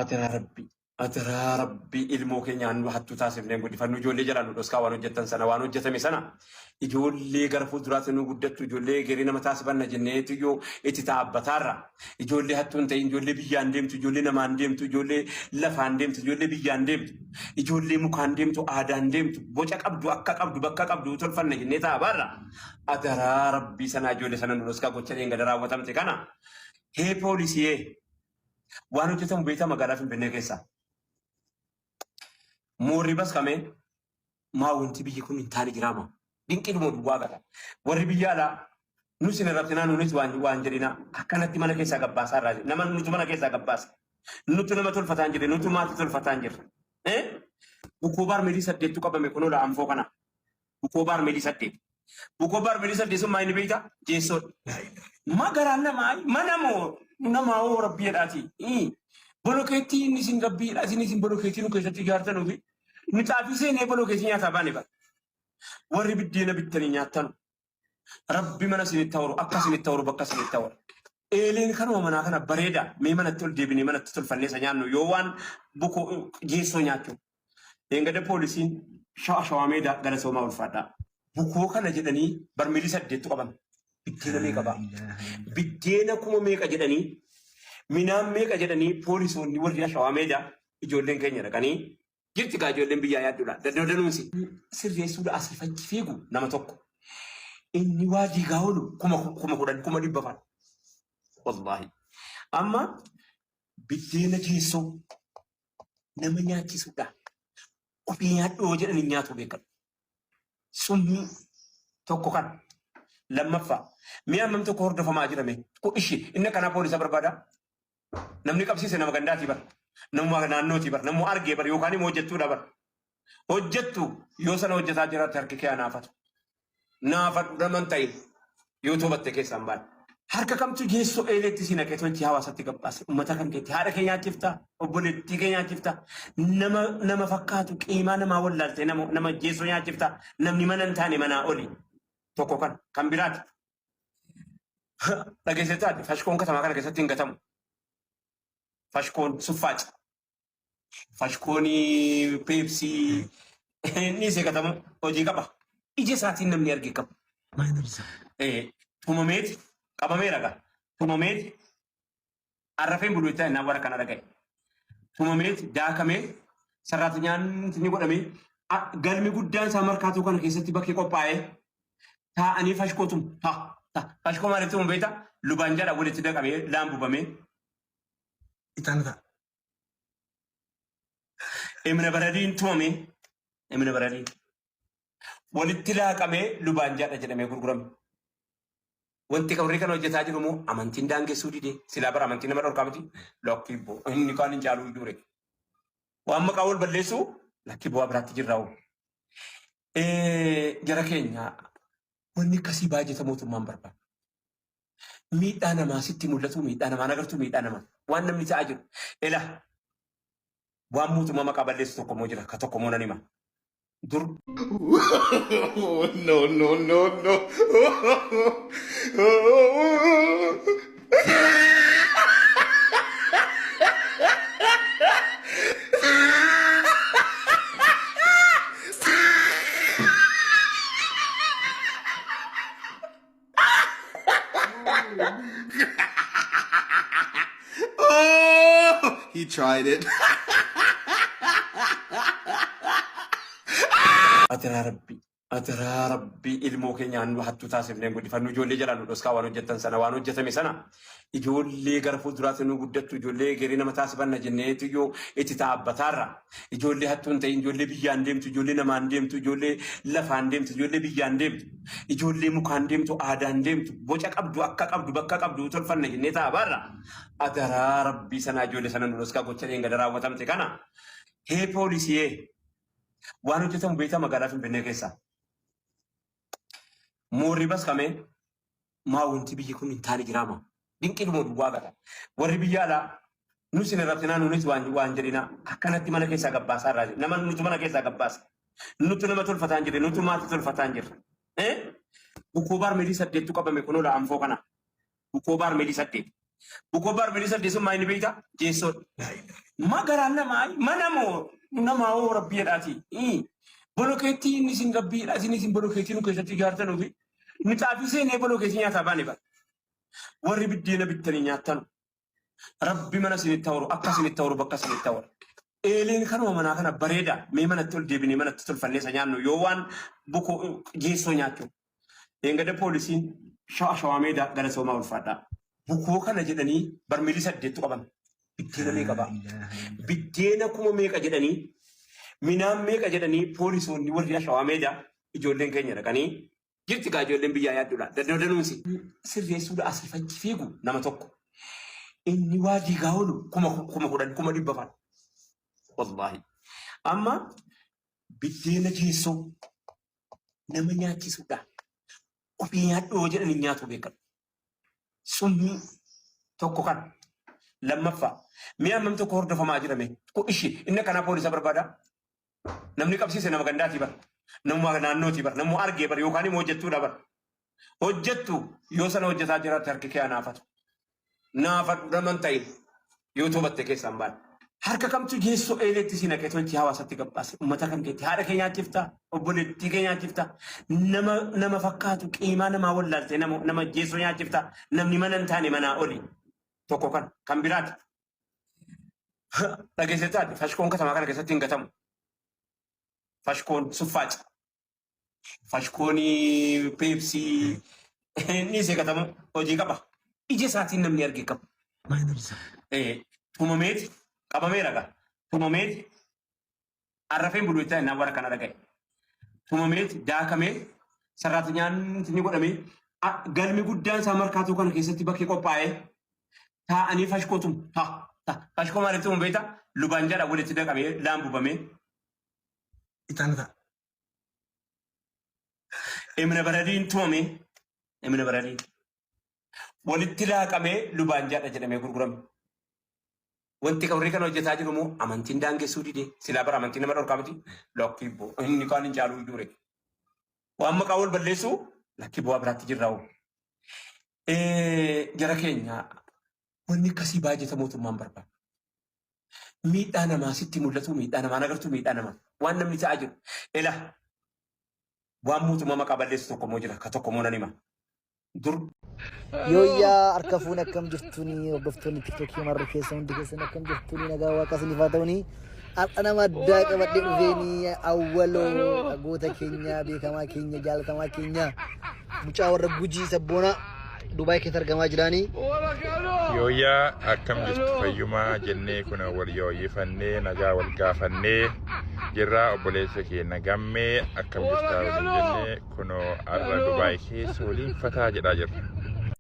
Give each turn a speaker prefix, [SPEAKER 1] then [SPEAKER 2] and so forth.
[SPEAKER 1] Adaraa Rabbii. Adaraa Rabbii ilmoo keenya nu hattuu taasifnee hin guddifannu. Ijoollee jalaa nu dhoskaa waan hojjettan sana waan hojjetame sana ijoollee gara fuulduraatti nu guddattu ijoollee egeree nama taasifanna jenneetu iyyuu itti taabbataarra. Ijoollee hattuu hin ta'in ijoollee biyyaan deemtu ijoollee namaan deemtu ijoollee lafaan deemtu ijoollee biyyaan deemtu ijoollee mukaan deemtu aadaan deemtu boca qabdu akka qabdu bakka qabdu tolfanna jennee taabaarra. Adaraa Rabbii sanaa ijoollee sana nu dhoskaa gocha dheengadda raawwatamte kana. Hee poolisiyee Waan hojjetamu beektaa magaalaa Finfinnee keessaa. Moorri basqamee maa wanti biyyi kun hin taane jiraama. Dinqiidhuma duwwaa gata. Warri biyya alaa nus hin arrabsinaa nuunis waan waan jedhinaa akkanatti mana keessaa gabbaasaa irraa nama nutu mana keessaa gabbaasa. Nutu nama tolfataa hin jirre nutu maatii tolfataa hin jirre. Eh? Bukoo baarmeelii saddeettu qabame kunoo la'anfoo kana. Bukoo baarmeelii saddeet. Bukoo baarmeelii saddeet sun maa inni beektaa? Jeessoodha. Ma garaan namaa mana moo namaa hoo rabbii jedhaati. Bolokeettii inni isin rabbii jedhaati inni isin bolokeettii nu keessatti ijaartanuu fi nu xaafii seenee bolokeettii nyaataa baane bara. Warri biddeena bittanii nyaattanu. Rabbi mana isinitti horu akka isinitti horu bakka isinitti horu. Eeleen kanuma manaa kana bareeda mee manatti ol deebinee manatti tolfannee isa nyaannu yoo waan bukoo jeessoo nyaachuu. Eengada poolisiin shawaa shawaa meedaa galatoomaa ulfaadhaa. Bukoo kana jedhanii barmeelii saddeettu qaban. Biddeena meeqa ba'a? Biddeena kuma meeqa jedhanii minaan meeqa jedhanii poolisoonni warri shawaa meedaa ijoolleen keenya dhaqanii jirti gaa ijoolleen biyyaa yaaddudha. Daddanuunsi sirreessuudha asii fachi fiigu nama tokko. Inni waa diigaa oolu kuma 10,000 100,000 fa'a. Wallaahi. Amma biddeena jeessoo nama nyaachisuudha. Ofii nyaadhu yoo jedhan hin nyaatu beekadhu. Summii tokko kana. Lammaffaa mi'a hammam tokko hordofamaa jira mee? Ishi inni akkanaa poolisa barbaada. Namni qabsiise nama gandaatii bara. Namuma naannootii bara. Namuma argee bara yookaan immoo hojjettuudha bara. Hojjettu yoo sana hojjetaa jiraatte harki kee haa naafatu. Naafadhu nama hin ta'in yoo toobatte keessaan baane. Harka kamtu geessoo eeleetti si naqee tolchee hawaasatti gabbaase uummata kan keetti haadha kee nyaachifta obboleettii kee nyaachifta nama nama fakkaatu qiimaa namaa wallaaltee nama nama geessoo nyaachifta namni mana hin taane manaa oli tokko kan kan biraati. Dhageessee taate fashkoon katamaa kana keessatti hin gatamu. Fashkoon suffaaca. Fashkoonii peepsii inni isee gatamu hojii qaba. Ija isaatiin namni arge qabu. Tumameeti qabameera gaa. Tumameeti arrafeen bulu itti innaan warra kana dhaga'e. Tumameeti daakamee sarraatinyaan ni godhamee galmi guddaan isaa markaatoo kana keessatti bakki qophaa'ee taa'anii fashkoo tumu. Ta ta fashkoo maaliif tumu beektaa? Lubaan jedha walitti daqamee laambubamee.
[SPEAKER 2] Ixaana ta'a.
[SPEAKER 1] Imna baradiin tumamee imna baradiin walitti laaqamee lubaan jaadha jedhamee gurgurame. Wanti warri kana hojjetaa jiru immoo amantiin daangessuu didee silaa bara amantiin nama dhorkaa miti lakkii boo inni kaan hin caaluu iyyuu ree. Waan maqaa wal balleessuu lakkii bu'aa biraatti jirraa hoo. Jara keenya wanni akkasii baajata mootummaan barbaada. Miidhaa namaa sitti mul'atu miidhaa namaa agartu miidhaa namaa waan namni ta'aa jiru. Ela waan mootummaa maqaa balleessu tokko immoo jira ka tokko immoo nan hima. Dur
[SPEAKER 3] No, no, no, no. Oh, he tried it.
[SPEAKER 1] Adaraa Rabbii. Adaraa Rabbii ilmoo keenya nu hattuu taasifnee hin guddifannu ijoollee jalaa nu dhoskaa waan hojjettan sana waan hojjetame sana ijoollee gara fuulduraatti nu guddattu ijoollee egeree nama taasifanna jenneetu iyyuu itti taabbataarra ijoollee hattuu hin ta'in ijoollee biyyaan deemtu ijoollee namaan deemtu ijoollee lafaan deemtu ijoollee biyyaan deemtu ijoollee mukaan deemtu aadaan deemtu boca qabdu akka qabdu bakka qabdu tolfanna jennee taabaarra adaraa Rabbii sanaa ijoollee sana nu dhoskaa gocha dheengadda raawwatamte kana hee poolisiyee Waan hojjetamu beektaa magaalaa Finfinnee keessaa. Moorri basqamee maa wanti biyyi kun hin taane jiraama. Dinqiidhuma duwwaa gata. Warri biyya alaa nus hin arrabsinaa nuunis waan waan jedhinaa akkanatti mana keessaa gabbaasaa irraa nama nutu mana keessaa gabbaasa. Nutu nama tolfataa hin jirre nutu maatii tolfataa hin jirre. Eh? Bukoo baarmeelii saddeettu qabame kunoo la'anfoo kana. Bukoo baarmeelii saddeet. Bukoo barmeelii 8 sun maa inni beektaa? Jeessoodha. Ma garaan namaa mana moo namaa hoo rabbii jedhaati. Bolokeettii inni isin rabbii jedhaati inni isin bolokeettii nu keessatti ijaartanuufi nu xaafii seenee bolokeettii nyaataa baane bara. Warri biddeena bittanii nyaattanu rabbi mana isinitti horu akka isinitti horu bakka isinitti horu. Eeleen kanuma manaa kana bareeda mee manatti ol deebinee manatti tolfannee isa nyaannu yoo waan bukoo geessoo nyaachuu. Eengada poolisiin shawaa shawaa meedaa gara soomaa ulfaadhaa. Bukoo kana jedhanii barmeelii 8tu qaban. Biddeena meeqa ba'a? Biddeena kuma meeqa jedhanii minaan meeqa jedhanii poolisoonni warri shawaa meedaa ijoolleen keenya dhaqanii jirti gaa ijoolleen biyyaa yaadduudha. Daddanuunsi sirreessuudha asii fachi fiigu nama tokko. Inni waa diigaa oolu 10,000 100,000 fa'a. Wallaahi. Amma biddeena jeessoo nama nyaachisuudha. Ofii nyaadhu yoo jedhan hin nyaatu beekan. Summii tokko kan. Lammaffaa mi'a hammam tokko hordofamaa jirame. Ishi inni akkanaa poolisa barbaada. Namni qabsiise nama gandaatii bara. Namuma naannootii bara. Namuma argee bara yookaan immoo hojjettuudha bara. Hojjettu yoo sana hojjetaa jiraatte harki kee naafatu. Naafadhu nama hin ta'in yoo toobatte keessaan baane. Harka kamtu geessoo eeleetti si naqee tolchee hawaasatti gabbaase uummata kan keetti haadha kee nyaachifta obboleettii kee nyaachifta nama nama fakkaatu qiimaa namaa wallaaltee nama nama geessoo nyaachifta namni mana hin taane manaa oli tokko kan kan biraati. Dhageessee taate fashkoon katamaa kana keessatti hin gatamu. Fashkoon suffaaca. Fashkoon peepsii inni isee gatamu hojii qaba. Ija isaatiin namni arge qabu. Tumameeti qabameera gaa. Tumameeti arrafeen bulu itti innaan warra kana dhagaye. Tumameeti daakamee sarraatinyaan ni godhamee galmi guddaan isaa markaatoo kana keessatti bakkee qophaa'ee taa'anii fashkoo tumu. Ta ta fashkoo maaliif tumu beektaa? Lubaan jedha walitti naqamee laambubamee.
[SPEAKER 2] Ixaana ta'a.
[SPEAKER 1] Imna baradiin tumamee imna baradiin walitti laaqamee lubaan jedha jedhamee gurgurame. Wanti warri kana hojjetaa jiru immoo amantiin daangessuu didee silaa bara amantiin nama dhorkaa miti lakkii boo inni kaan hin caaluu iyyuu ree. Waan maqaa wal balleessuu lakkii bu'aa biraatti jirra hoo. Jara keenya wanni akkasii baajata mootummaan barbaadu. Miidhaa namaa sitti mul'atu miidhaa namaa agartu miidhaa namaa waan namni ta'aa jiru. Ela waan mootummaa maqaa balleessu tokko immoo jira ka tokko immoo nan hima. Dur
[SPEAKER 4] Yooyyaa harka fuun akkam jirtuni hordoftoonni tiktookii marri keessa hundi keessan akkam jirtuni nagaa waaqa isiniif haa ta'uni. Har'a nama addaa qabadhee dhufeeni awwaloo goota keenya beekamaa keenya jaalatamaa keenya mucaa warra gujii sabboonaa Dubaay keessa argamaa jiraanii.
[SPEAKER 5] Yooyyaa akkam jirtu fayyumaa jennee kun wal yooyyifannee nagaa wal gaafannee jirraa obboleessa keenya gammee akkam jirtaa waliin jennee kunoo har'a Dubaay keessa waliin fataa jedhaa jirra.